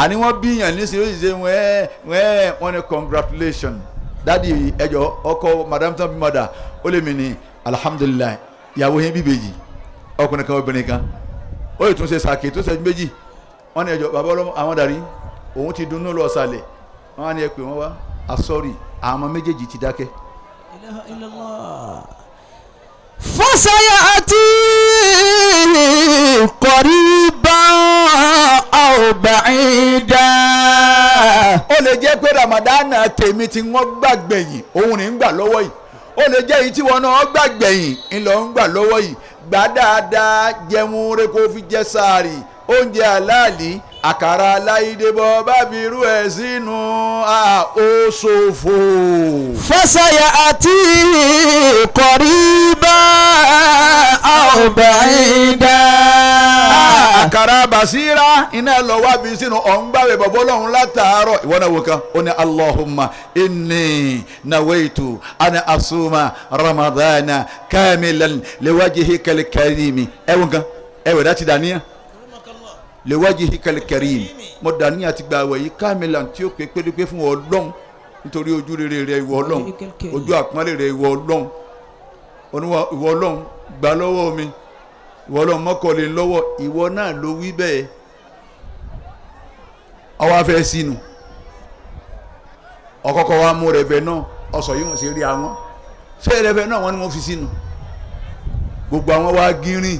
Àní wọ́n bíyàn nísìnyí, ó sì ṣe wẹ́ẹ́ wẹ́ẹ́. Wọ́n ní, "Congratulation, daddy." Ẹjọ́ ọkọ madam tán bí mother, ó lè mi ní alhamdulillahi, ìyàwó yẹn bíbèjì, ọkùnrin kan, obìnrin kan. Ó yìí tún ṣe sàkè tó ṣẹ́jú méjì. Wọ́n ní, "Ẹjọ́ bàbá ọlọ́mọ àwọn darí òun ti dunnú lọ sàlẹ̀." Wọ́n á ní, "Ẹ pè wọ́n wá." Asọ́rì, àwọn ọmọ méjèèjì ti dákẹ́. Ilaha illallah. فسيأتي قريبا أو بعيدا. Ó lè jẹ́ pé Ramadana tèmi tí wọ́n gbàgbẹ̀yìn òun ní ń gbà lọ́wọ́ yìí. Ó lè jẹ́ èyí tí wọ́n náà gbàgbẹ̀yìn ńlọ ń gbà lọ́wọ́ yìí. Gbà dáadáa, jẹun rẹ, kó fi jẹ sáàrì, oúnjẹ aláàlí, àkàrà aláìdè. Bọ́ bá fi irú ẹ̀ sínú, ó ṣòfò. فسيأتي قريبا أو بعيدا. Àkàrà basira iná lọ wá fi sínú ọ̀ngbàwẹ̀ bọ̀bọ̀ lọ́hùn látàárọ̀. Ìwọ náà wò kan, ó ní, "Allahumma inni nawaitu ana asuma Ramadana kamilan liwajhikal karimi." Ẹ wò kan, ẹ wẹ̀ dá ti dàníyàn, liwajhikal karimi. Mo dàníyàn ti gba àwẹ̀ yìí kamilan, tí ó pé pérépé fún Ọlọ́hun, nítorí ojú rere rẹ, ìwọ Ọlọ́hun, ojú àpọ́nlé rẹ, ìwọ Ọlọ́hun. Oníwà, ìwọ Ọlọ́hun, gbà lọ́wọ́ mi, ìwọ Ọlọ́hun, mọ́kànlé lọ́wọ́. Ìwọ náà ló wí bẹ́ẹ̀. Ọwọ́ afẹ́ sínú ọkọ̀kọ̀ wa mú rẹ̀fẹ̀ náà, ọsọ yìí wọ́n sì rí àwọn ṣé rẹ̀fẹ̀ náà wọ́n ní wọ́n fi sínú gbogbo àwọn wa gírin.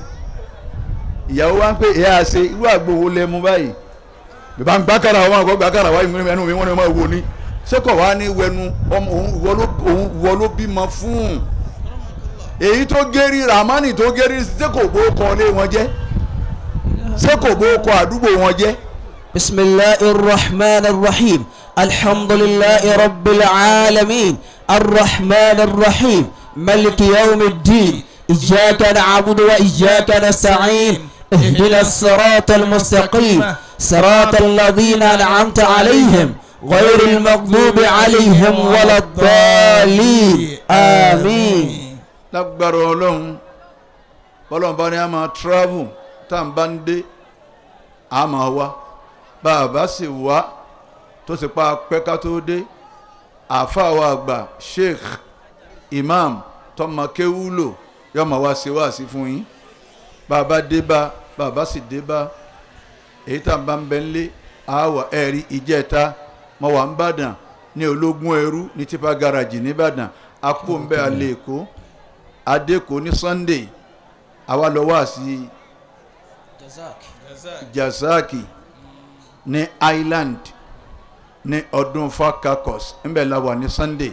Ìyàwó wa ń pè é, àṣe irú àgbo wo lẹ mú báyìí? Bàbá ń gbàkàrà wọn àgọ́ gbàkàrà wa ìmú ẹnu mi, wọ́n ní wọ́n wò ní sẹ́kọ̀ wa ní wẹnu ọmọ òun. Ìwọ ló òun, ìwọ ló bímọ fún èyí tó gérí ramani tó gérí. Ṣé kò bó kọ lé wọn jẹ́? Ṣé kò bó kọ àdúgbò wọn jẹ́? بسم الله الرحمن الرحيم، الحمد لله رب العالمين، الرحمن الرحيم، ملك يوم الدين، إياك نعبد وإياك نستعين، اهدنا الصراط المستقيم، صراط الذين أنعمت عليهم، غير المغضوب عليهم ولا الضالين، آمين. Lágbára Ọlọ́run, bọ́lọ́run bá ní a máa travel, tá à ń bá ń dé, a máa wá. Bá a bá sì wá, tó sì pa pẹ́ ká tó dé, àáfàá wa àgbà, Sheikh Imam tọmọ kéwúlò, yóò máa wá sí wá sí fún yín. Bá a bá dé, bá a bá sì dé bá èyí tá à ń bá ń bẹ ń lé àwọ̀ ẹ̀rí. Ìjẹta mo wà ń bàdàn ní Ológun Ẹrú ní tipa garage nìbàdàn. Akó ń bẹ alẹ́ Èkó, adéko ní Sunday, àwa lọ wá sí Jasaki ní Island ní ọdún fakakos. Ńbẹ la wà ní Sunday,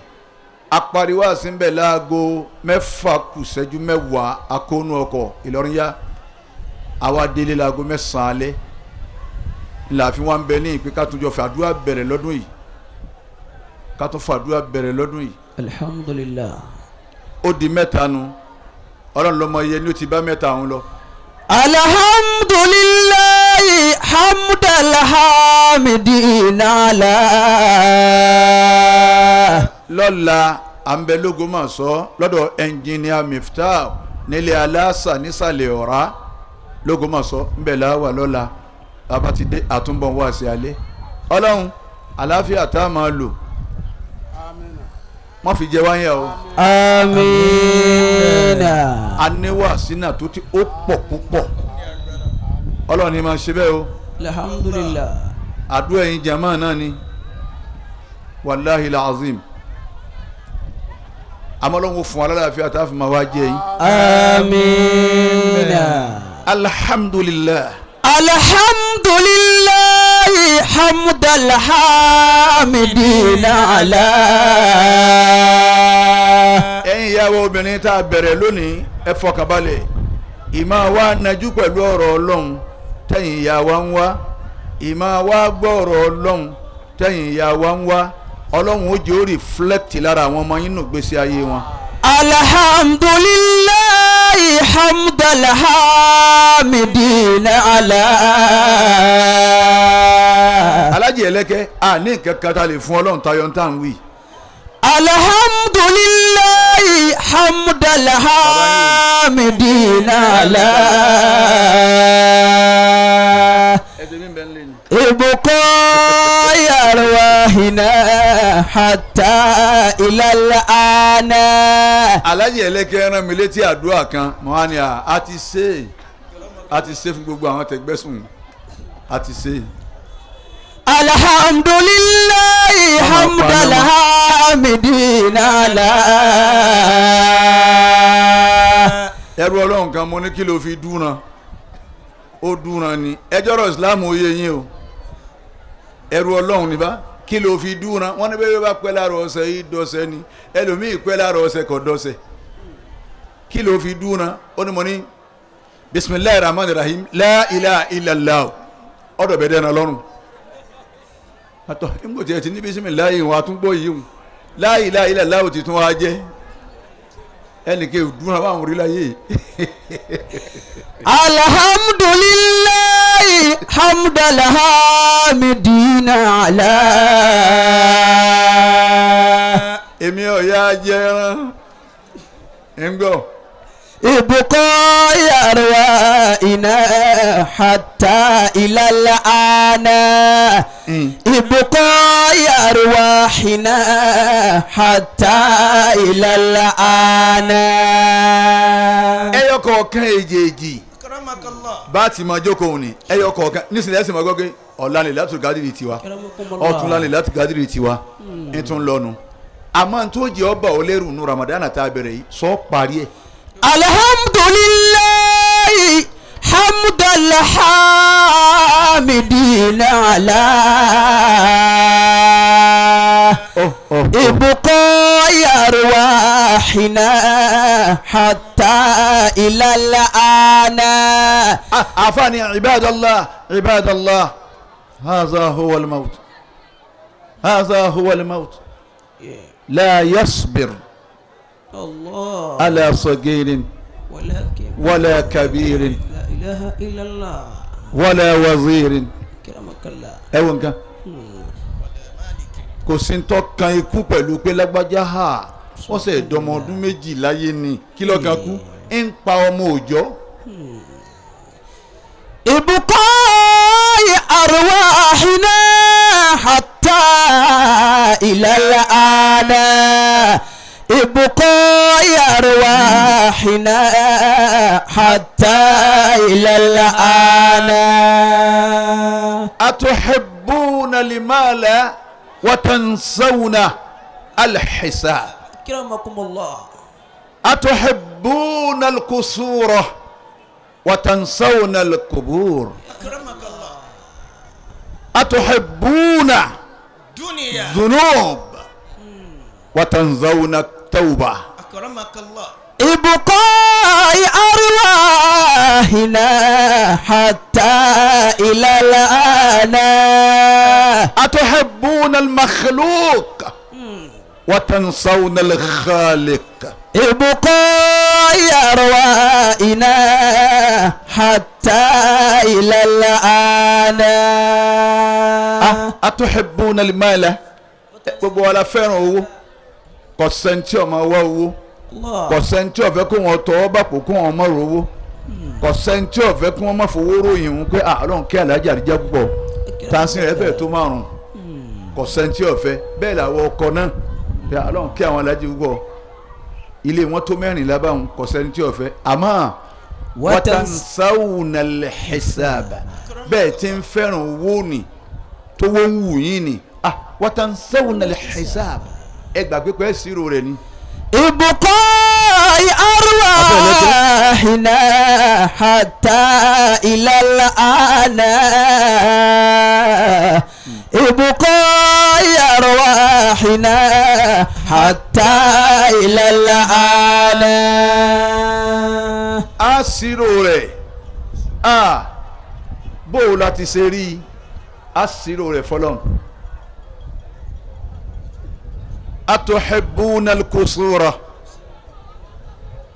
apariwo àti ńbẹ láago 5:50. Akónú ọkọ̀ Ìlọrin yá, àwa délé láago 9 alẹ́. Láàfin wa ń bẹ ní ìpín ká tún jọ fàdúrà bẹ̀rẹ̀ lọ́dún yìí, ká tún fàdúrà bẹ̀rẹ̀ lọ́dún yìí. Alhamdulillah. Ó di mẹ́ta nu. Ọlọ́run lọ́mọ iye ní ó ti bá mẹ́ta òun lọ. الحمد لله حمد الحامدين على Lọ́la, à ń bẹ lÓgbómọ̀ṣọ́ lọ́dọ̀ ẹnjìníà Miftah nílé Aláṣà nísàlẹ̀ Ọ̀rá lÓgbómọ̀ṣọ́. Ń bẹ láwà lọ́la. Bàbá ti dé, àtúnbọ̀ wá sí alẹ́. Ọlọ́run, àlàáfíà tá a máa lò, wọ́n fi jẹ wáyà o. آمين. Aníwàsí náà tó ti ó pọ̀ púpọ̀. Ọlọ́run ni máa ṣe bẹ́ẹ̀ o. Alhamdulillah. Àdúrà yín jama náà ni, wàláhi azim. Àmọ́ Ọlọ́run fún wa lálàáfíà tá a fi máa wá jẹ yín. آمين. Alhamdulilah. الحمد لله حمد الحامدين على Ẹ̀yin ìyàwó obìnrin tá a bẹ̀rẹ̀ lónìí, ẹ fọkànbalẹ̀. Ìmọ̀ wa najú pẹ̀lú ọ̀rọ̀ Ọlọ́run tẹ̀yìn ìyá wa ń wá, ìmọ̀ wa gbọ́ ọ̀rọ̀ Ọlọ́run tẹ̀yìn ìyá wa ń wá, Ọlọ́run ó jẹ́ ó reflect lára àwọn ọmọ yín nù gbèsè ayé wọn. الحمد لله حمد الحامدين على Alájì ẹlẹ́kẹ́, a ní nǹkan kan tá a lè fún Ọlọ́run tayọ ń tà ń wí. الحمد لله حمد الحامدين على Ẹsẹ̀ mi bẹ́ẹ̀ ń lé ni. إبقاء أرواحنا حتى إلى الآن. Alájẹ ẹlẹ́kẹ́ rán mi létí àdúrà kan mọ́ á ní à ti ṣe é, a ti ṣe fún gbogbo àwọn tẹgbẹ́sùn, a ti ṣe é. الحمد لله حمد الحامدين على. Ẹrú Ọlọ́run kan mo ní kí ló fi dúnra, ó dúnra ni ẹjọ́ rọ̀ Islam ó yé yín o. Ẹrú Ọlọ́run ní bá kí ló fi dúnra, wọ́n ní bẹ́ẹ̀ bá pẹ́ láàrọ̀ ọ̀sẹ̀ yìí dọ̀sẹ̀ ni, ẹlòmíì pẹ́ láàrọ̀ ọ̀sẹ̀ kò dọ̀sẹ̀. Kí ló fi dúnra? Ó ní mo ní bisimilahi rahman rahim la ilaha illallah ọ̀dọ̀ bẹ́ẹ̀ dẹ́nu Ọlọ́run àtọ̀ nígbà tí ẹ ti ní bisimilahi wọn àtúngbọ̀ yìí wọn la ilaha illallah ti tún wá jẹ́ ẹnìkan ìdúnra wà wọn rí láyé. الحمد لله حمد الحامدين على. Èmi ọ̀yà jẹran ń gbọ́. إبقاء أرواحنا حتى إلى الآن. إبقاء أرواحنا حتى إلى الآن. Ẹyọ kọ̀ọ̀kan èjèèjì bá ti máa jókòó ni ẹyọ kọ̀ọ̀kan nísìnyí ẹ̀sìn máa gbọ́ pé ọ̀la ni láti gádìrì tiwa, ọ̀túnla ni láti gádìrì tiwa, ń tún lọ́nu. Àmọ́ tó jẹ́ ọba ò lérò nu Ramadan tá a bẹ̀rẹ̀ yìí sọ parí ẹ̀. الحمد لله حمد الحامدين على إبقاء أرواحنا حتى إلى الآن. عفاني عباد الله، عباد الله، هذا هو الموت، هذا هو الموت، لا يصبر الله على صغير ولا كبير لا إله إلا الله ولا وزير. كرمك الله. Ẹ̀wọ̀n kan kò sí ń tọ́kan ikú pẹ̀lú pé lágbájá ha wọ́n sì dọmọ ọdún méjì láyé ni kí lọ́ọ́ kan kú ń pa ọmọ òòjọ́. إبقاء أرواحنا حتى إلى الآن. إبقاء أرواحنا حتى إلى الآن. أتحبون المال وتنسون الحساب. أكرمكم الله. أتحبون القصور وتنسون القبور. أكرمك الله. أتحبون دنيا ذنوب وتنسون التوبة. أكرمك الله. إبقاء أرواحنا حتى إلى الآن. أتحبون المخلوق وتنسون الخالق. إبقاء أرواحنا حتى إلى الآن. أتحبون المال. Gbogbo wa la fẹ́ràn owó, kò sẹ́ni tí ó máa wá owó, kò sẹ́ni tí ó fẹ́ kó wọn tọwọ́ bàpò kó wọn má rówó, kò sẹ́ni tí ó fẹ́ kó wọn má fowó ròyìn wọn pé Ọlọ́run kí alájà àdìjá púpọ̀ tansin rẹ̀ fẹ́ tó márùn, kò sẹ́ni tí ó fẹ́ bẹ́ẹ̀ làwọn ọkọ náà pé Ọlọ́run kí àwọn alájà púpọ̀ ilé wọn tó mẹ́rin lábàwọn, kò sẹ́ni tí ó fẹ́. Àmọ́ watansawna al-hisaba, bẹ́ẹ̀ tí ń fẹ́ràn owó ni tówó ń wù yín ni watansawna al-hisaba, ẹ gbàgbé pé ṣírò rẹ̀ ni. إبقاء أرواحنا حتى إلى الآن. إبقاء أرواحنا حتى إلى الآن. A ṣírò rẹ̀, a bó o láti ṣe rí, a ṣírò rẹ̀ fọlọ́n. Atuhibbuna al-qusura,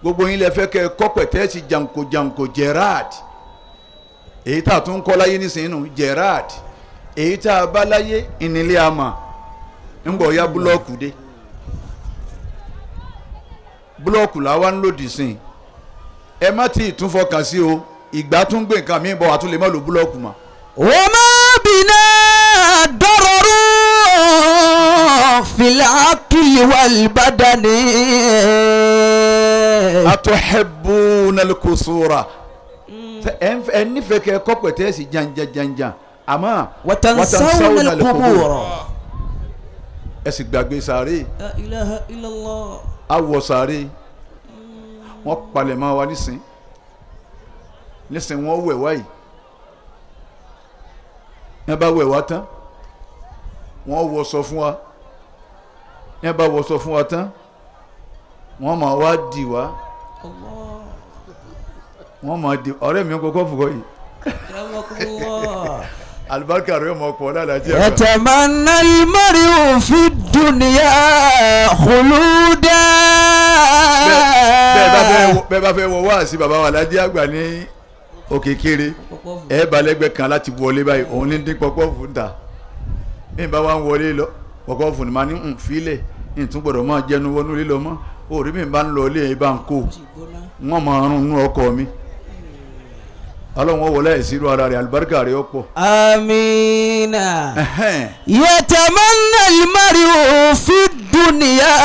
gbogbo yín lè fẹ́ kẹ́ kọ́ pẹ̀tẹ́ẹ̀sì janko janko Gerard, èyí tá a tún kọ́ láyé nísìnyí nù Gerard, èyí tá a bá láyé ìnílé àmà ń bọ̀ ya búlọ́ọ̀kù dé, búlọ́ọ̀kù làwa ń lòdì sí i. Ẹ má tí ì tún fọkàn sí o, ìgbà tún gbé nǹkan mi bọ̀ àtúnlẹ̀ má lo búlọ́ọ̀kù mọ́. Wọ́n máa bí الزنا ضرر في العقل والبدن. atuhibbuna al-qusura ẹ nífẹ̀ẹ́ kẹ́ kọ́ pẹ̀tẹ́sì janja janja àmọ́ وتنسون القبور. ẹ sì gbàgbé sàárè. La ilaha illallah. Awọ sàárè wọ́n palẹ̀ mọ́ wa nísìn nísìn wọ́n wẹ̀ wá yìí ní bá wẹ̀ wá tán wọ́n wọṣọ fún wa ní bá wọṣọ fún wa tán wọ́n máa wá dì wá wọ́n máa dì ọ̀rẹ́ mi kọ́kọ́ fún kọ́ yìí Akramakumullah. alibarika rẹ̀ mọ̀ pọ̀ lálàjì àgbà. يتمنى المرء في الدنيا خلودا. Bẹ́ẹ̀ bá fẹ́ wọ wá sí baba wa alájí àgbà ní Òkèkèrè ẹ balẹ̀gbẹ́ kan láti wọlé báyìí òun ní dín pọpọ́ fún ta bí n bá wà ń wọlé lọ pọpọ́ fún ni màá ní n filẹ̀ n tún gbọ́dọ̀ máa jẹnu wọnú lílọ mọ́ òrí mi bá ń lọ ilé yẹn bá ń kó wọ́n máa rún inú ọkọ mi ọlọ́run wọlé ìṣirò ara rẹ̀ àlùbáríkà rẹ̀ ọ̀pọ̀. Amina. يتمنى المرء في الدنيا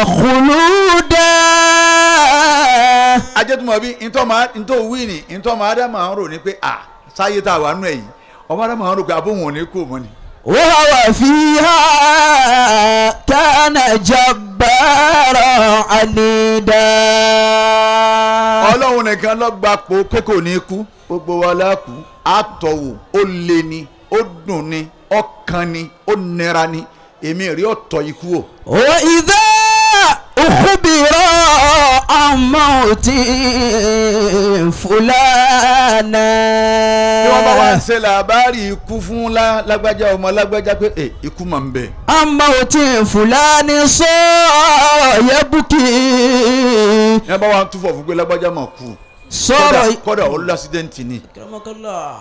خلودا. Ajẹ́tùmọ̀ bí ntọ́ wí ni ntọ́ máa dá máa ń rò ní pé à sáyé tá a wà nù ẹ̀ yìí ọmọ dá máa ń rò pé abóhùn ò ní kú mọ́ ni. وهو فيها كان جبارا عنيدا. Ọlọ́run nìkan ló gba pò pé kò ní kú gbogbo wa la kú àtọ̀wò ó lé ni ó dùn ni ọkàn ni ó nira ni èmi rí ọ̀tọ̀ ikú o. وإذا أخبر عن موت فلانا. Bí wọ́n bá wá ń ṣe làbárì ikú fún lágbájá ọmọ lágbájá pé ẹ ikú máa ń bẹ. عن موت فلان صار يبكي. Ní wọ́n bá wá ń túfọ̀ fún pé lágbájá máa kú. صار Kọ́dà ó lásídẹ́ǹtì ni. Akramakallah.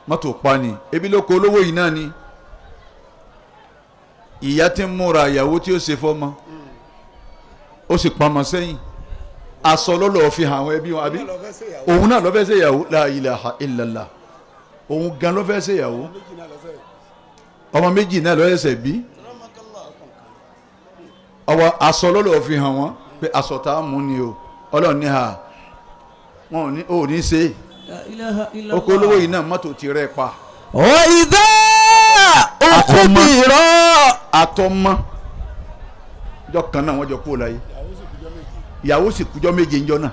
Mọ́tò pa ni ebi ló kó olówó yìí náà ni. Ìyá tí ń múra ìyàwó tí ó ṣe fọ́mọ ó sì pamọ́ sẹ́yìn aṣọ lọ́lọ́ fi hàn àwọn ẹbí wọn àbí òun náà ló fẹ́ ṣe ìyàwó la ilaha illallah òun gan ló fẹ́ ṣe ìyàwó ọmọ méjì náà ló ṣẹ̀ṣẹ̀ bí ọwọ́ aṣọ lọ́lọ́ fi hàn wọ́n pé aṣọ tá a mú ni o ọlọ́run ní ha wọn ò ní ṣe La ilaha illallah. oko olówó yìí náà mọ́tò ti rẹ̀ pa. وإذا أخبر àtọmọ jọ kan náà wọ́n jọ kúrò láyé ìyàwó sì kújọ́ méje ńjọ́ náà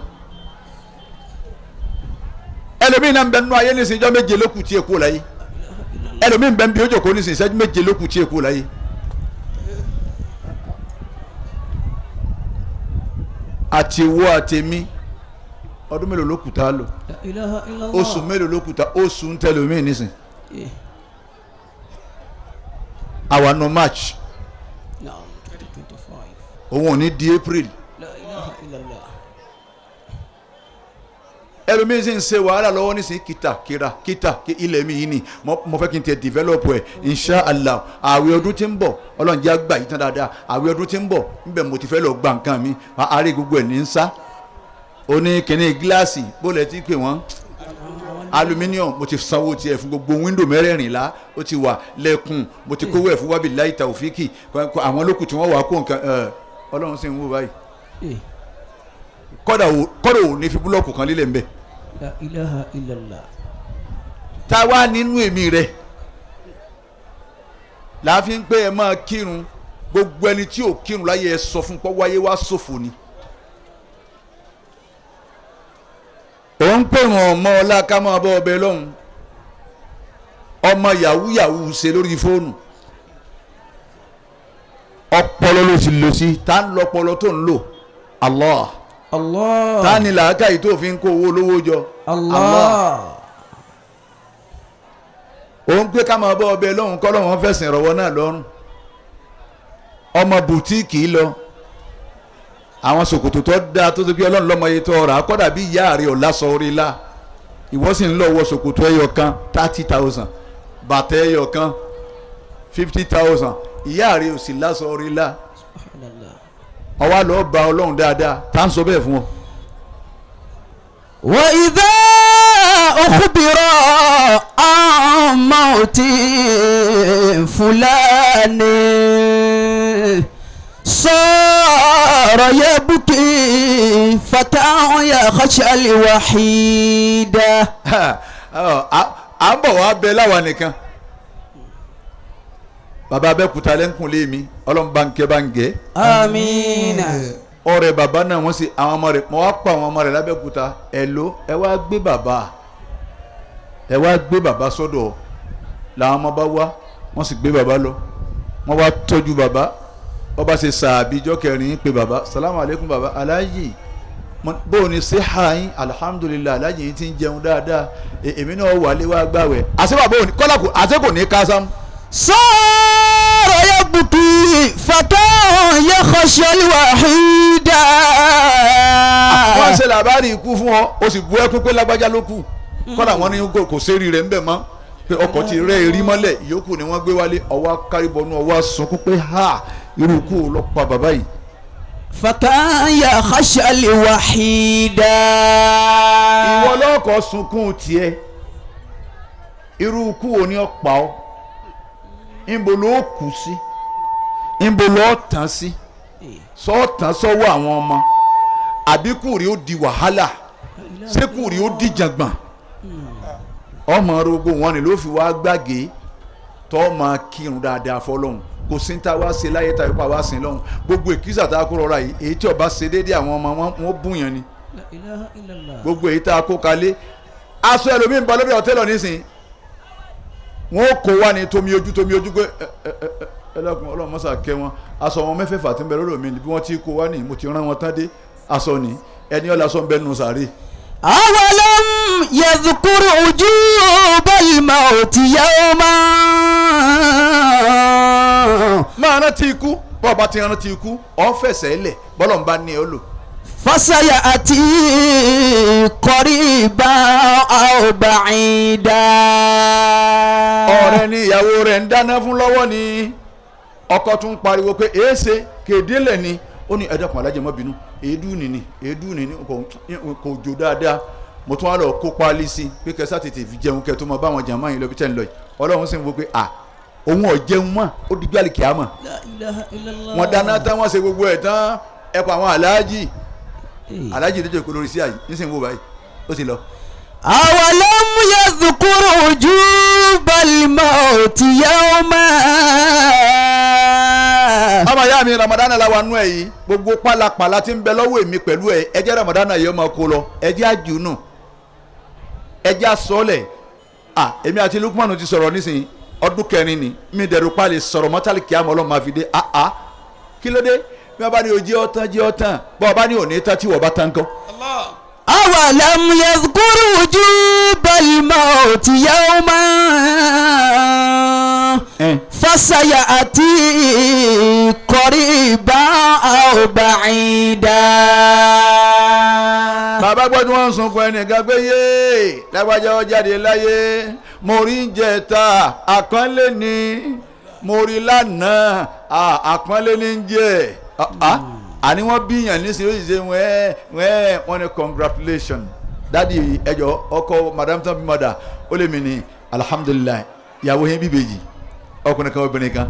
ẹlòmíín náà ń bẹ nínú ayé nísìnyí jọ́ méje ló kù tí ẹ kúrò láyé ẹlòmíín bẹ ń bí ó jókòó nísìnyí ìṣẹ́jú méje ló kù tí ẹ kúrò láyé. Àti wo àtẹ̀mí ọdún mélòó ló kù tá a lò La ilaha illallah. oṣù mélòó ló kù tá oṣù ń tẹlòmíín nísìnyí àwa nù March Naam, 2025. òun ò ní di April. La ilaha illallah. Ẹlòmíín sì ń ṣe wàhálà lọ́wọ́ nísìnyí kìtà kíra kìtà kí ilẹ̀ mi yìí ni mo fẹ́ kí n tẹ develop ẹ̀ insha Allah àwẹ̀ ọdún tí ń bọ̀ ọlọ́run jẹ́ àgbà yìí tán dáadáa àwẹ̀ ọdún tí ń bọ̀ níbẹ̀ mo ti fẹ́ lọ gba nǹkan mi àárẹ̀ gbogbo ẹ̀ ní ń sá oní kìnní gíláàsì bó lẹ ti pè wọ́n aluminium mo ti sanwó tiẹ̀ fún gbogbo wíńdò mẹ́rẹ̀ẹ̀rìnlá ó ti wà lẹ́kùn mo ti kówó ẹ̀ fún wábì láì tàòfíkì àwọn lókù tí wọ́n wà kó nǹkan ọlọ́run sì ń wò báyìí kọ́dà ò ní fi búlọ́ọ̀kù kan lílẹ̀ ń bẹ̀. La ilaha illallah. Ta wá nínú èmi rẹ̀ láàfin pé ẹ máa kírun gbogbo ẹni tí ò kírun láyé ẹ sọ fún pọ́ wáyé wá ṣòfò ni. Òun pè wọ́n ọmọ ọlá ká máa bọ́ ọbẹ̀ lọ́hùn ọmọ yahoo yahoo ṣe lórí fóònù ọpọlọ ló ti lò sí tá ń lọpọlọ tó ń lò Allah. Allah. Ta ni làákàyè tó fi ń kó owó olówó jọ. Allah. Òun pé ká máa bọ́ ọbẹ̀ lọ́hùn kọ́ lọ́hùn fẹ̀sìn ìrọ̀wọ́ náà lọ́rùn ọmọ bùtíìkì lọ àwọn ṣòkòtò tó dáa tó ti pé ọlọ́run lọ́mọ iye tó rà á kọ́dà bí ìyá rẹ̀ ọ̀la sọ orí la ìwọ sì ń lọ wọ ṣòkòtò ẹyọ kan 30,000 bàtà ẹyọ kan 50,000 ìyá rẹ̀ ò sì lásọ orí la ọwọ́ àlọ́ ba ọlọ́run dáadáa tá à ń sọ bẹ́ẹ̀ fún ọ. وإذا أخبر عن موت فلان صار يبكي فتى يخشى الوحيد. À ń bọ̀ wá bẹ láwa nìkan. Bàbá Abẹ́òkúta lẹ́ńkùnlé mi, Ọlọ́run bá ń kẹ́ bá ń gẹ́. Àmín. Ọ̀rẹ́ bàbá náà wọ́n sì àwọn ọmọ rẹ̀, mo wá pa àwọn ọmọ rẹ̀ lábẹ́òkúta. Ẹ̀ ló ẹ wá gbé bàbá, ẹ wá gbé bàbá sọ́dọ̀. Làwọn ọmọ bá wá, wọ́n sì gbé bàbá lọ, wọ́n wá tọ́jú bàbá. Wọ́n bá ṣe sàbí ijọ́ kẹrin pé bàbá, salamu aleykum bàbá aláyì, bó o ní ṣe ha yín? Alihamudulilayi, aláyì yín ti ń jẹun dáadáa. Èmi náà wà lé wá gbàwẹ̀. Àṣẹ bàbá òní kọ́lá kò àṣẹ kò ní ká sámú. صار يبكي فتى يخشى الوحيد. Wọ́n ṣe làbárí ikú fún ọ, o sì bu ẹkún pé lágbájá ló kù. Kọ́lá wọn ní kò sérí rẹ̀ ńbẹ̀ mọ́, pé ọkọ̀ ti rẹ́ erí mọ́lẹ̀, ìyókù ni wọ́n gbé wálé. Ọwọ́ kárìbọnú, ọwọ́ sunkún pé ha, irú ikú ló pa bàbá yìí. فتى يخشى الوحيد. Ìwọ lọ́kọ̀ sunkún tiẹ̀, irú ikú wo ni ó pa ọ́? Ńbo ló kù sí? Ńbo ló tán sí? Sọ́ọ̀tàn sọ́wọ́ àwọn ọmọ, àbí kù rí ó di wàhálà? Ṣé kù rí ó di jàngbọ̀n? Ọmọ rogo wọn ni ló fi wá gbàgé tọ́ máa kírun dáadáa fọlọ́hún. Kò sí ní ta wá ṣe láyé tàbí pa wá sin lọ́hún. Gbogbo èkìsà tá a kó rọra yìí, èyí tí ọba ṣe déédéé àwọn ọmọ wọn, wọn bùn yàn ni. La ilaha illallah. Gbogbo èyí tá a kó kalẹ̀, aṣọ ẹlòmíín ba lórí ọ̀tẹ́lọ̀ nísìnyí, wọn ó kó wá ní tomi ojú tomi ojú pé ẹ ẹ ẹ ẹ ẹlẹ́kùn Ọlọ́run mọ́sà kẹ́ wọn. Aṣọ wọn mẹ́fẹ̀ẹ̀fà tí ń bẹ lórí mi bí wọ́n ti kó wá ní, mo ti rán wọn tán dé. Aṣọ ni ẹni ọ̀la sọ ń bẹ nù sàárè. أولم يذكر وجوب الموت يوما. Máa rántí ikú. Bọ́ọ̀ bá ti rántí ikú, ọ̀ fẹsẹ̀ lẹ̀ bọ́lọ̀ ń bá ní ọ lò. فسيأتي قريبا أو بعيدا. Ọ̀rẹ́ ni ìyàwó rẹ̀ ń dáná fún lọ́wọ́ ni ọkọ tún pariwo pé èéṣe kéde lẹ̀ ni. Ó ní ẹ̀dá kan, alájẹ mọ́ bínú, èédú nìní, èédú nìní, kò jò dáadáa. Mo tún wá lọ kó páálí sí i pé kẹsà tètè fi jẹun kẹ tó mọ báwọn jàmáà yìí lọ bí tẹ́ ń lọ yìí. Ọlọ́run sì ń wo pé à òun ò jẹun mọ́, ó di gbálì kíá mọ́. La ilaha illallah. Wọ́n dáná tán, wọ́n ṣe gbogbo ẹ̀ tán, ẹ pa àwọn aláàjì, aláàjì tó jẹ́ lórí sí àyè nísìnyí wò báyìí, ó sì lọ. أولم يذكر وجوب الموت يوما. Ọmọ ìyá mi, Ramadan la wà nú ẹ yìí. Gbogbo pálapàla tí ń bẹ lọ́wọ́ èmi pẹ̀lú ẹ, ẹ jẹ́ Ramadan yìí ọmọ kó lọ, ẹ jẹ́ àjùnù, ẹ jẹ́ àsọlẹ̀. À èmi àti Lukman ti sọ̀rọ̀ nísìnyí, ọdún kẹrin ni mi dẹ̀rù pa lè sọ̀rọ̀ mọ́tàlì kíá mọ́. Ọlọ́run máa fi dé àá, kí ló dé? Bí wọ́n bá ní ojú ọ̀tán jẹ́ ọ̀tán, bọ́ ọ bá ní òní tán tí wọ́n bá tán kọ́. Allah. أولم يذكر وجوب الموت يوما فسيأتي قريبا أو بعيدا. Bàbá gbọ́dọ̀ wọ́n ń sunkún ẹnìkan pé yéé, lágbájá ó jáde láyé, mo rí ń jẹta, àpọ́nlé ni mo rí lánàá, àpọ́nlé ni ń jẹ́. Àní wọ́n bíyàn nísìnyí, ó sì ṣe wẹ́ẹ́ wẹ́ẹ́. Wọ́n ní congratulation daddy. Ẹjọ́ ọkọ madam tán bí mother ó lè mi ní alhamdulillahi, ìyàwó yẹn bíbèjì, ọkùnrin kan, obìnrin kan.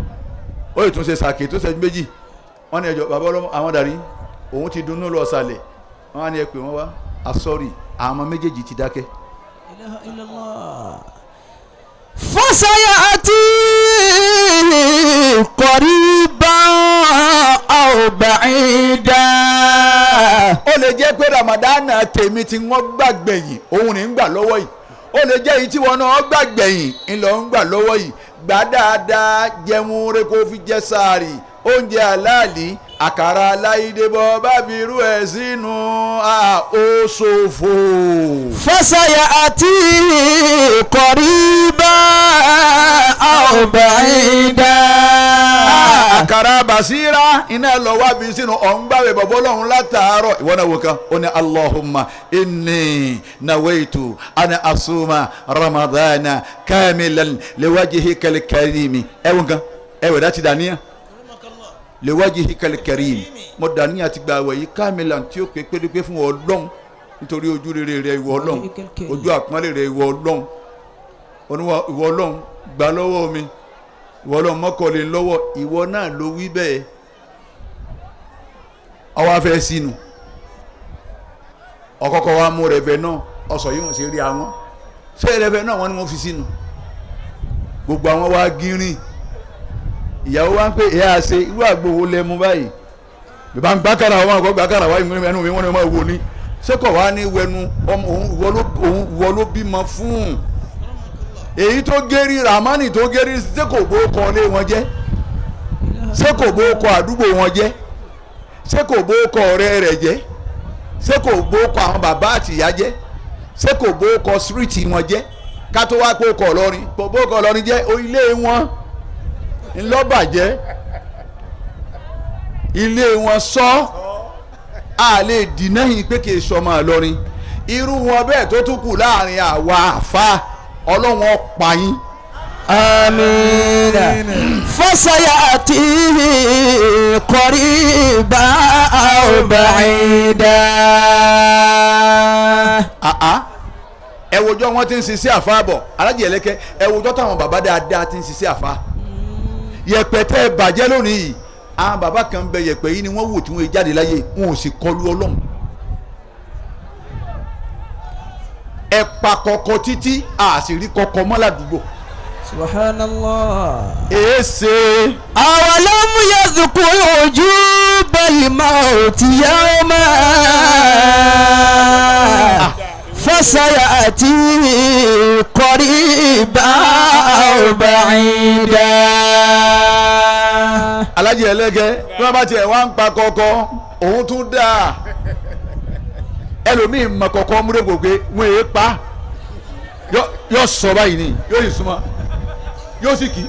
Ó yìí tún ṣe sàkè tó ṣe méjì. Wọ́n ní ẹjọ́ bàbá ọlọ́mọ àwọn darí òun ti dunnú lọ sàlẹ̀. Wọ́n á ní ẹ pè wọ́n wá, asọ́rì, àwọn ọmọ méjèèjì ti dákẹ́. Ilaha illallah. فسيأتي قريبا أو بعيدا. Ó lè jẹ́ pé Ramadana tèmi tí wọ́n gbàgbẹ̀yìn òun ní ń gbà lọ́wọ́ yìí. Ó lè jẹ́ èyí tí wọ́n náà gbàgbẹ̀yìn ńlọ ń gbà lọ́wọ́ yìí. Gbà dáadáa, jẹun rẹ kó fi jẹ sáàrì, oúnjẹ aláàlí, àkàrà aláìdè, bọ́ bá fi irú ẹ̀ sínú ó ṣòfò. فسيأتي قريبا أو بعيدا. Àkàrà basira iná lọ wá fi sínú ọ̀ngbàwẹ̀ bọ̀bọ̀ lọ́hùn látàárọ̀. Ìwọ náà wò kan, ó ní Allahumma inni nawaitu ana asuma Ramadana kamilan liwajhikal karimi. Ẹ wò kan, ẹ wẹ̀ dá ti dàníyàn, liwajhikal karimi, mo dàníyàn ti gba àwẹ̀ yìí kamilan tí ó pé pérépé fún Ọlọ́hun. Nítorí ojú rere rẹ ìwọ Ọlọ́run, ojú àpọ́nlé rẹ ìwọ Ọlọ́run, oníwà ìwọ Ọlọ́run gbà lọ́wọ́ mi, ìwọ Ọlọ́run mọ́kànlé lọ́wọ́, ìwọ náà ló wí bẹ́ẹ̀. Ọwọ́ afẹ́ sínú ọkọ̀kọ̀ wa mú rẹ̀fẹ̀ náà ọsọ yìí wọ́n sì rí àwọn ṣé rẹ̀fẹ̀ náà wọ́n ni wọ́n fi sínú gbogbo àwọn wa gírin. Ìyàwó wa ń pè é àṣe irú àgbo wo lẹ mú báyìí? Bàbá ń gbàkàrà wọn àgọ́ gbàkàrà wa ìmú ẹnu mi wọ́n ni wọ́n wò ní sẹ́kọ̀ wa ní wẹnu ọmọ òun ìwọ ló bímọ fún èyí tó gérí Ramani tó gérí sẹ́kọ̀ bó kọ́ lé wọn jẹ́, sẹ́kọ̀ bó kọ́ àdúgbò wọn jẹ́, sẹ́kọ̀ bó kọ́ ọ̀rẹ́ rẹ̀ jẹ́, sẹ́kọ̀ bó kọ́ àwọn bàbá àtìyá jẹ́, sẹ́kọ̀ bó kọ́ síríìtì wọn jẹ́, ká tó wá kó kọ́ Ìlọrin kó bó kọ́ Ìlọrin jẹ́ ilé wọn ńlọ́bàjẹ́ ilé wọn sọ a lè dìnnà yìí pé kì í sọmọ Ìlọrin. Irú wọn bẹ́ẹ̀ tó tún kù láàrin àwa àfa Ọlọ́run ọ̀pá yín. آمين فسيأتيه قريبا أو بعيدا. Àá ẹ wòjọ́ wọn ti ń ṣiṣẹ́ àfa bọ̀ Alájì Ẹlẹ́kẹ́, ẹ wòjọ́ táwọn bàbá dáadáa ti ń ṣiṣẹ́ àfa. Yẹ̀pẹ̀ tẹ́ ẹ bàjẹ́ lónìí yìí, àwọn bàbá kan bẹ yẹ̀pẹ̀ yìí ni wọ́n wò tí wọ́n jáde láyé, wọn ò sì kọlu Ọlọ́run. Ẹ pa kọkọ títí a sì rí kọkọ mọ́ ládùúgbò. Subhanallah. Èé ṣe. أولم يذكر وجوب الموت يوما فسيأتي قريبا أو بعيدا. Alájì Ẹlẹ́gẹ́ bí wọ́n bá tiẹ̀ wá ń pa kọkọ òun tún dáa. Ẹlòmíì mọ kọkọ múrẹ́gbò pé wọ́n èé pa yọ sọ báyìí ni yóò sì súnmọ́ yóò sì kí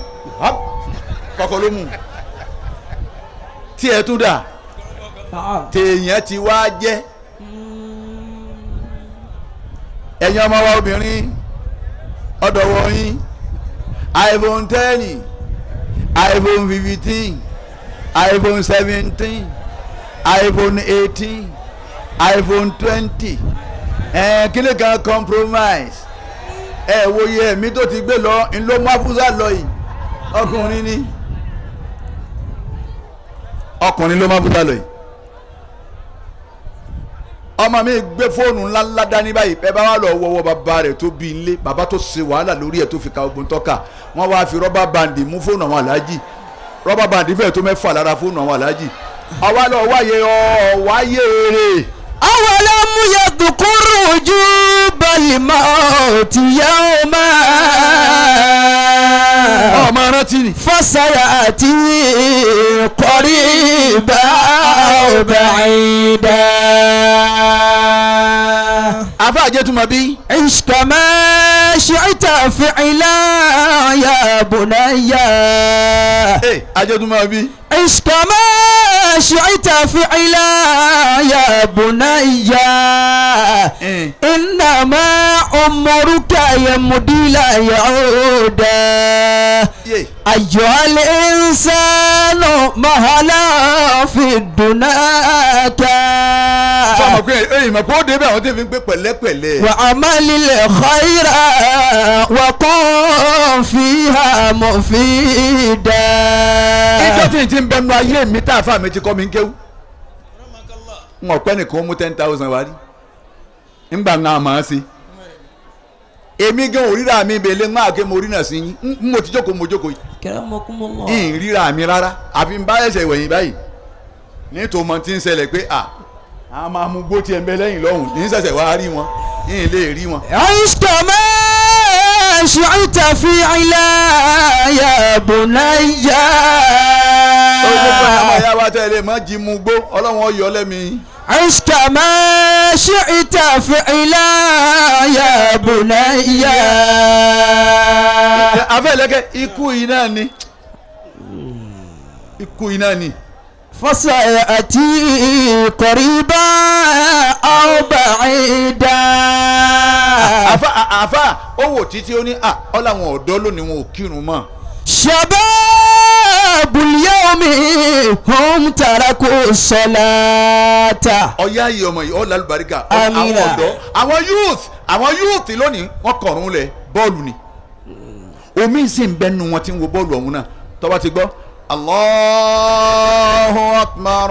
kọkọ ló mú tiẹ̀ tún dáa. Tèèyàn ti wá jẹ́. Ẹ̀yin ọmọ wa obìnrin ọ̀dọ̀wọ̀ yín, iPhone 10, iPhone 15, iPhone 17, iPhone 18, iPhone 20, kíni kan compromise. Ẹ wo iye ẹ̀mí tó ti gbé lọ ńlọ máfúsà lọ yìí, ọkùnrin ni ọkùnrin ló máfúsà lọ yìí. Ọmọ mi gbé fóònù ńláńlá dání báyìí, ẹ bá wà lọ wọwọ bàbá rẹ̀ tó bí ilé, bàbá tó ṣe wàhálà lórí ẹ̀ tó fi ka ogun tọ́ka, wọ́n wá fi rọ́bà bandi mú fóònù àwọn aláàjì. Rọ́bà bandi fẹ́ẹ̀ tó 6 lára fóònù àwọn aláàjì. Àwa lọ wáyé ọ̀wáyé rè. أولم يذكر وجوب الموت يوما ọmọ rántí ni. فسيأتي قريبا أو بعيدا. Àfáà Ajétúmọ̀ bí. عش كما شئت فعلا يا بني. Ajétúmọ̀ bí. عش كما شئت فعلا يا بني. إنما عمرك يمضي لا يعود. أيها الإنسان مهلا في الدنيا. Sọ pé ẹ̀yin mọ̀ pé ó débẹ̀ àwọn tí fi ń gbé pẹ̀lẹ́pẹ̀lẹ́. وعمل الخير وكن فيها مفيدا. Ìjọ tí n ti ń bẹnu ayé mi tá a fà mí ti kọ́ mi ń kéwú. N ò pẹ́ nìkan mú 10,000 wá rí. Ngbà ń àmọ́ sí. Èmi gan ò ríra mi bèlè ń máa ké mo rí náà sí yín. N mo ti jókòó mo jókòó yìí. Karamakumullah. N ríra mi rárá. Àfi n bá ẹsẹ̀ wẹ̀yìn báyìí. Nítorí mo ti ń ṣẹlẹ̀ pé à a máa mú gbó tiẹ̀ ń bẹ lẹ́yìn lọ́hùn ní sẹ̀sẹ̀ wá rí wọn ní lè rí wọn. عش كما شئت فعلا يا بني. Ó gbogbo àwọn ìyá wa tẹ̀lé mọ́ jí mu gbó Ọlọ́run ó yọ lẹ́mìí. عش كما شئت فعلا يا بني. Afẹ́lẹ́kẹ́ ikú iná ni ikú iná ni. فسيأتي قريبا أو بعيدا. Àfà àfà ó wò títí ó ní à ọ́ làwọn ọ̀dọ́ lónìí wọn ò kírun mọ́. شباب اليوم هم تركوا الصلاة. Ọ̀yá yìí, ọmọ yìí, ọ̀là àlùbáríkà. Àwọn Amina. ọ̀dọ́, àwọn youth lónìí, wọ́n kọ̀ọ̀rùn lẹ̀, bọ́ọ̀lù ni. Omi sì ń bẹ́nu wọn tí ń wo bọ́ọ̀lù ọ̀hún náà. Tó bá ti gbọ́ Allahu akbar,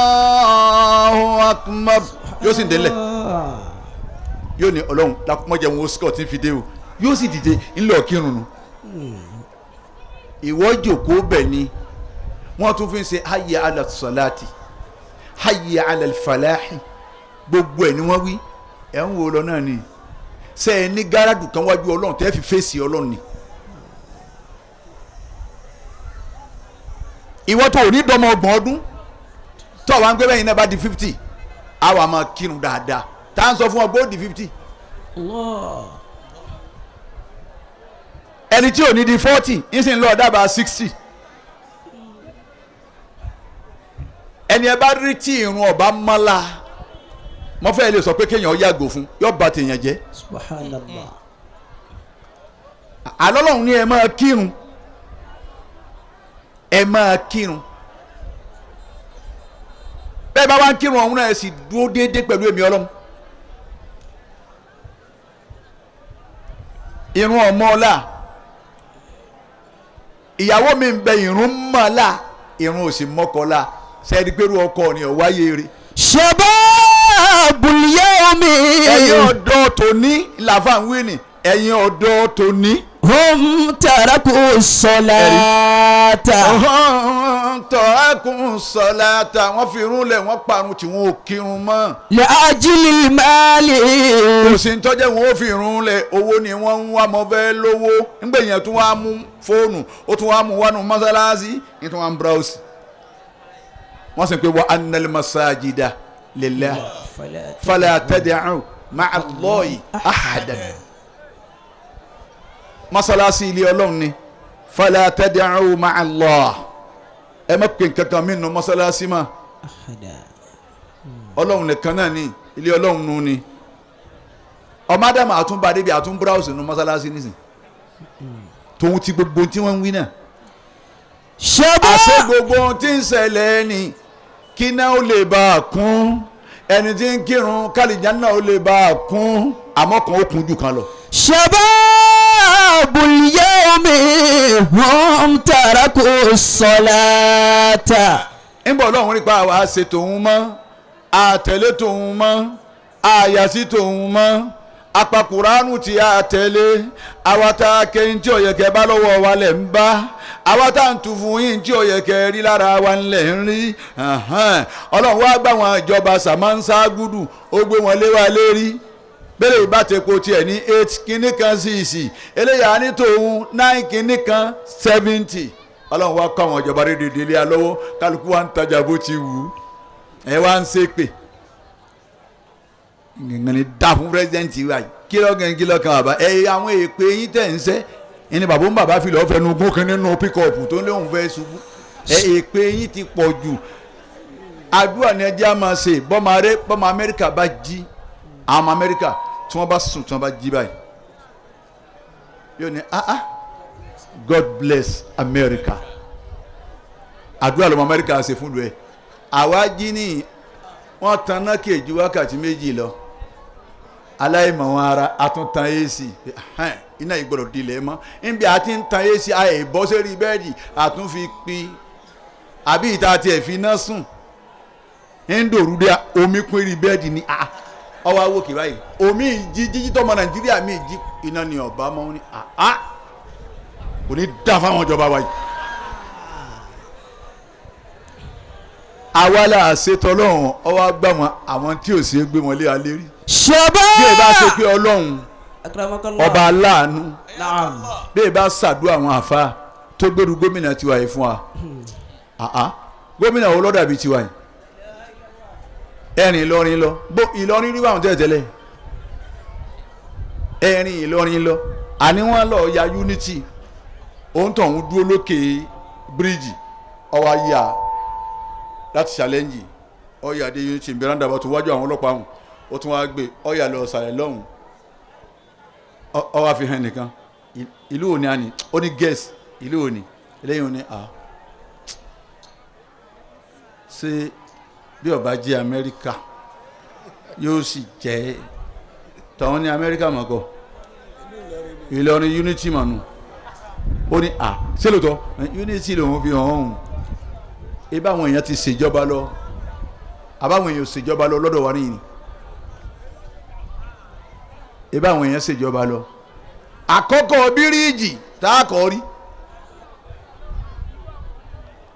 Allahu akbar, yóò sì ń délẹ̀, yóò ní Ọlọ́run lákùmọ̀jẹ̀ wọn ó scott ń fi dé o, yóò sì dìde ńlọ kírun nu. Ìwọ jòkó bẹ̀ ni wọ́n tún fi ń ṣe hayya ala salati, hayya ala falahi, gbogbo ẹ̀ ni wọ́n wí. Ẹ̀ ń wo lọ náà ni ṣe é ní gáràdù kan wájú Ọlọ́run tẹ́ fi fèsì Ọlọ́run ni. Ìwọ tó ò ní dọmọ 30 ọdún tó wà ń gbé bẹ́yìn náà bá di 50, àwa máa kírun dáadáa. Tá à ń sọ fún ọ pé ó di 50. Allah. Ẹni tí ò ní di 40 ń sì ń lọ dábàá 60. Ẹni ẹ bá rí tí irun ọba mọ́lá, mo fẹ́ lè sọ pé kéèyàn yàgò fún, yóò bà tèèyàn jẹ́. Subhanallah. Àlọ́lọ́run ní ẹ máa kírun, ẹ máa kírun. Bẹ́ẹ̀ bá wá ń kírun ọ̀hún náà, ẹ sì dúró déédéé pẹ̀lú èmi Ọlọ́run. Irun ọmọ ọlá, ìyàwó mi ń bẹ, irun mọ́lá, irun ò sì mọ́kọ́lá. Sẹ́ẹ̀dí pẹ̀lú ọkọ ni ọ̀ wáyé rí. شباب اليوم Ẹ̀yin ọ̀dọ́ tòní làfà ń wí ni, ẹ̀yin ọ̀dọ́ tòní. هم تركوا الصلاة. Tọ́kùn sọ̀láta, wọ́n fi irun lẹ̀, wọ́n parun tí wọ́n ò kírun mọ́. لأجل المال. Kò sí ní tọ́jẹ́ wọn ò fi irun lẹ̀, owó ni wọ́n ń wá. Mọ́ fẹ́ lówó nígbà yẹn, tún wá mú fóònù, ó tún wá mú wánu mọ́sálásí ní tún wá ń browse. Wọ́n sì ń pè wa annal masajida lillah Fala fala tad'u ma'a Allahi ahadan. Mọ́sálásí ilé Ọlọ́run ni, fala tad'u ma'a Allah, ẹ má pè nǹkan kan mí nù mọ́sálásí mọ́. Ahada. Ọlọ́run nìkan náà ni, ilé Ọlọ́run nù ni. Ọmọ ádámù àtúnbà débi àtún browse nù mọ́sálásí nísìn, tòun ti gbogbo tí wọ́n ń wí náà. Àṣẹ شباب gbogbo ohun tí ń ṣẹlẹ̀ ni kí náà ó lè bá a kún, ẹni tí ń kírun kálíjà náà ó lè bá a kún, àmọ́ kan ó kún jù kan lọ. شباب اليوم هم تركوا الصلاة. Ńbọ̀ Ọlọ́run nípa àwa ṣe tòun mọ́, àtẹ̀lé tòun mọ́, àyàsí tòun mọ́, apakùránù tí a tẹ̀lé, àwa tá a ké ní tí òye kẹ́ bá lọ́wọ́ wa lẹ̀ ń bá, àwa tá à ń tu fún yín tí òye kẹ́ rí lára wa ńlẹ̀ ń rí. Ọlọ́run wá gbà wọn ìjọba sàmánsá gúdù, ó gbé wọn lé wa lérí. Bẹ́ẹ̀ ìbá ti po tiẹ̀ ní 8 kínní kan sí ìsì, eléyà ní tòun 9 kínní kan 70. Ọlọ́run wá kọ́ àwọn ìjọba rédíò délé alọ́wọ́, kálukú wa ń tajà bó ti wù ú, ẹ wá ń ṣépè nìkan dá fún president wa yìí. Kí lọ́kàn, kí lọ́kàn bàbá ẹ? Àwọn èpè yín tẹ̀ ń sẹ́ ẹni bàbá ń bàbá fi lọ́ọ́ fẹnu gún kínní nínú píkọ̀pù tó ń léwu fẹ́ ṣubú. Ẹ èpè yín ti pọ̀ jù. Àdúrà ni ẹjẹ́ á máa ṣe. Bọ́mọ Amẹ́ríkà bá jí, àwọn ọmọ Amẹ́ríkà tí wọ́n bá sùn, tí wọ́n bá jí báyìí, yóò ní, "Ah ah, God bless America." Àdúrà lọ́mọ Amẹ́ríkà ṣe fún lu ẹ̀. Àwa jí ní wọ́n tan náà kéjì wákàtí 2 lọ, aláìmọ̀ wọn ara àtúntàn AC, iná ìgbọ́dọ̀ dilẹ̀ mọ́ níbi àti ń tan AC, àì bọ́ sórí bẹ́ẹ̀dì, àtúnfi pi àbí ìta tiẹ̀ fi iná sùn ń dòrú dé, omi kún eré bẹ́ẹ̀dì ni. Ọwọ́ awókè báyìí, omi jí jíjí tọmọ Nàìjíríà mi jí, iná ni ọba mọ́ ní kò ní dá fáwọn ìjọba wa yìí. Àwa la ṣètò Ọlọ́run, ọwọ́ gbà wọn àwọn tí ò sí gbé wọn lé wa lérí. شباب Bí ẹ bá ṣe pé Ọlọ́run Akramakallah. ọba aláàánú, Naam. bí ẹ bá ṣàdúrà àwọn àfa tó gbèrú gómìnà tiwa yìí fún wa, àá gómìnà wo lọ́dà bíi tiwa yìí? Ẹ̀rìn Ìlọrin lọ bó Ìlọrin rí báwọn tẹ́lẹ̀ tẹ́lẹ̀, ẹ̀rìn Ìlọrin lọ, àní wọ́n lọ ya Unity, òun tó ń dúró lókè bíríìjì, ọwọ́ ayé a láti challenge ọyà dé Unity ìbẹ̀rẹ̀ dàbọ̀ tó wájú àwọn ọlọ́pàá ọ̀hún, ó tún wá gbé ọyà lọ sàlẹ̀ lọ́hùn, ọ wá fi hàn nìkan. Ìlú òní àní ó ní gẹ̀ẹ́sì ìlú òní eléyìí òní à ṣé bí ó bá jẹ́ Amẹ́ríkà yóò sì jẹ́ tàwọn ní Amẹ́ríkà mọ̀kọ́ Ìlọrin unity mọ̀nù ó ní à ṣé lóòótọ́ unity lòun fi hàn òun ibà àwọn èèyàn ti ṣèjọba lọ àbáwọn èèyàn ṣèjọba lọ lọ́dọ̀ wa nìyí ibà àwọn èèyàn ṣèjọba lọ àkọ́kọ́ bíríìjì tá a kọ́ rí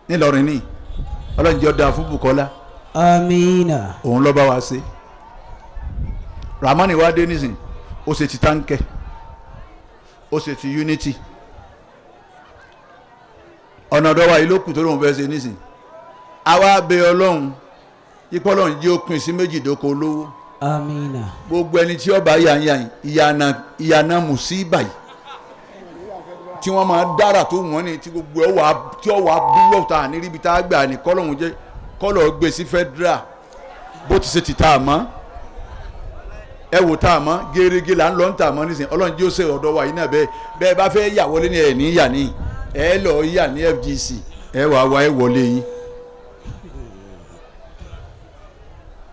nílọrin ní ọlọ́njẹ́ ọ̀dà fún Bukola. Amina. Òun ló bá wa ṣe. Ramani wa dé nísìn ó ṣe ti táǹkẹ́ ó ṣe ti unity ọ̀nà ọ̀dọ́ wa yìí ló kù tó lóun fẹ́ ṣe nísìn àwa bẹ ọlọ́run ipò ọlọ́run jẹ́ ó pín sí méjì dóko olówó. Amina. Gbogbo ẹni tí ọba yàn ìyànà mùsíbà yìí tí wọ́n máa dára tó wọ́n ní tí gbogbo ẹ̀ wà tí ó wà búlọ̀ tá ní ríbi tá a gbà ní kọ́lọ́hún jẹ́ kọ́lọ̀ gbé sí federal bó ti ṣe ti tá a mọ́ ẹ wò tá a mọ́ gẹ́gẹ́ là ń lọ ń tà mọ́ nísìnyí ọlọ́run jẹ́ ó ṣe ọ̀dọ́ wa yìí náà bẹ́ẹ̀ bẹ́ẹ̀ bá fẹ́ yà wọlé ní ẹ̀ ní yà ní ẹ lọ yà ní FGC ẹ wà wá ẹ wọlé yín.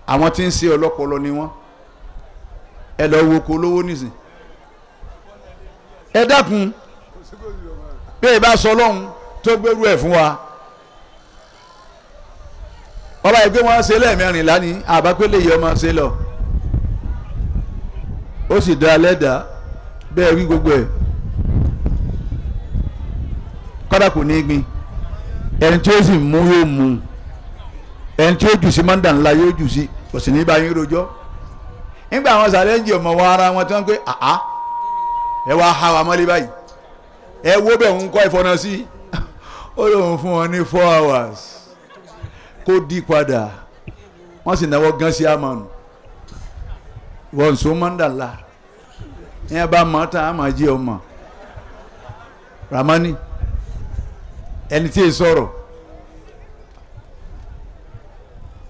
Àwọn tí ń ṣe ọlọ́pọlọ ni wọ́n ẹ lọ wo ko lówó nísìn ẹ dákun bẹ́ẹ̀ bá sọ lọ́hùn tó gbérú ẹ̀ fún wa ọba yìí pé wọ́n ṣe lẹ́ẹ̀mẹ́rìnlá ní àbápẹ́lẹ́ yìí ọmọ ṣe lọ ó sì dá lẹ́dàá bẹ́ẹ̀ wí gbogbo ẹ̀ kọ́dà kò ní gbin ẹni tí ó sì mú yóò mú ẹni tí ó jù sí mọ́ndà ńlá yóò jù sí kò sì ní bá yín rojọ́ nígbà àwọn sàlẹ́ǹjì ọmọ wa ara wọn tí wọ́n pé àá ẹ wá ha wa mọ́lé báyìí ẹ wo bẹ́ẹ̀ ń kọ́ ìfọ̀nà sí ó lóun fún wọn ní 4 hours kó di padà wọ́n sì náwó gan sí àmọ́nù wọ́n sọ mọ́ndà ńlá ẹ bá mọ́ tán á máa jẹ́ ọmọ Ramani ẹni tí ì sọ̀rọ̀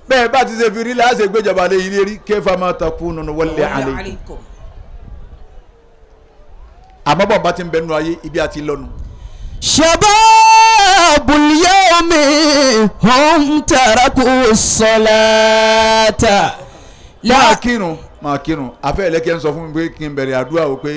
bẹ́ẹ̀ bá ti ṣe fi rí láṣẹ gbéjọba lé ilé rí kéfà máa takú nínú wọlé alaykum. Àmọ́ bọ̀ bá ti ń bẹnu ayé ibi àti lọ́nu. Shababul yawmi hum taraku salata. Máa kírun máa kírun àfẹ́ ẹlẹ́kẹ́ ń sọ fún mi pé kí n bẹ̀rẹ̀ àdúrà o pé